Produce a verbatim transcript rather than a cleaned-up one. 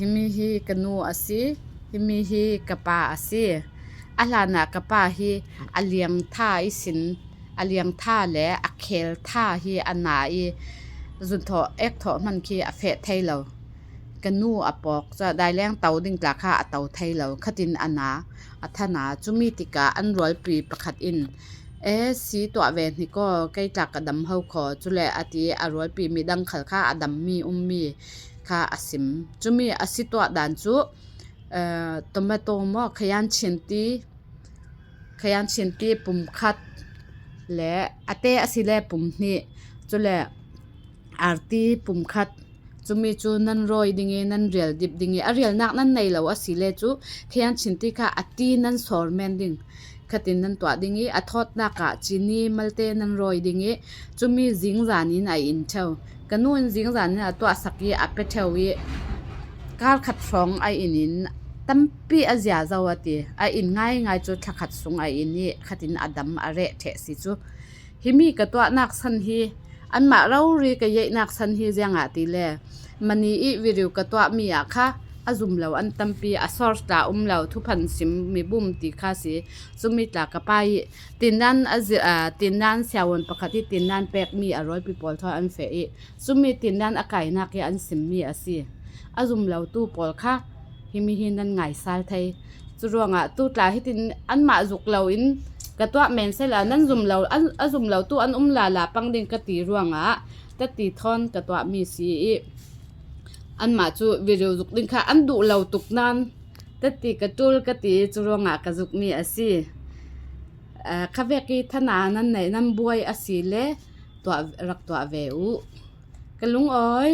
Himi hi ka nu a si, himi hi ka pa a si. A hlanah ka pa hi a liang tha i sin, a liang tha le a khel tha hi a na i zunthawh ekthawh hman khi a feh thei lo. Ka nu a pawk cu daileng to ding tla kha a to thei lo. Khatin a na, a thana, cumi tikah an rualpi pakhat in, "E, si tuah ve hnik aw, kei tla ka dam ho khaw," cule a ti. A rualpi midang khal kha a dammi ummi kha a sim. Cumi a si tuah dan cu, eh, tomato maw, khayan chinti, khayan chinti pum khat le a te a si le pum hnih, cule arti pum khat, cumi cu nan rawi ding i nan rial dip ding i a rialnak nan nei lo a si le cu khayan chinti kha a ti nan sawr men ding. Khatin nan tuah ding i a thawtnak ah cini malte nan rawi ding i cumi zingzan in a in ṭheu. Ka nu in zingzan in a tuahsak i a pe ṭheu i kar khat hrawng a in in tampi a zia zo a ti. A in ngaingai cu thla khat sung a in i khatin a dam a reh ṭheh si cu. Himi ka tuahnak san hi anmah rori ka yeihnak san hi ziangah ti le mani i video ka tuahmi ah kha a zum lo an tampi, a source tla um lo, thuphan sim mi bum ti kha si. Cumi tla ka pa i tindan a zi-, a, tindan siavuan pakhat i tindan pekmi a rualpi pawl thawn an feh i cumi tindan a kainak i an simmi a si. A zum lo tu pawl kha himi hi nan ngaisal thei. Cu ruangah tu tla hitin anmah zuk lo in ka tuah men sehla nan zum lo, an, a zum lo tu an um lala pang ding ka ti ruangah tati thawn ka tuahmi si i anmah cu video zuk ding kha an duh lo tuk nan tati ka ṭul ka ti i cu ruangah ka zukmi a si. Ah, khavek i thana nan neih nan buai a si le tuah, rak tuah ve uh. Ka lungawi.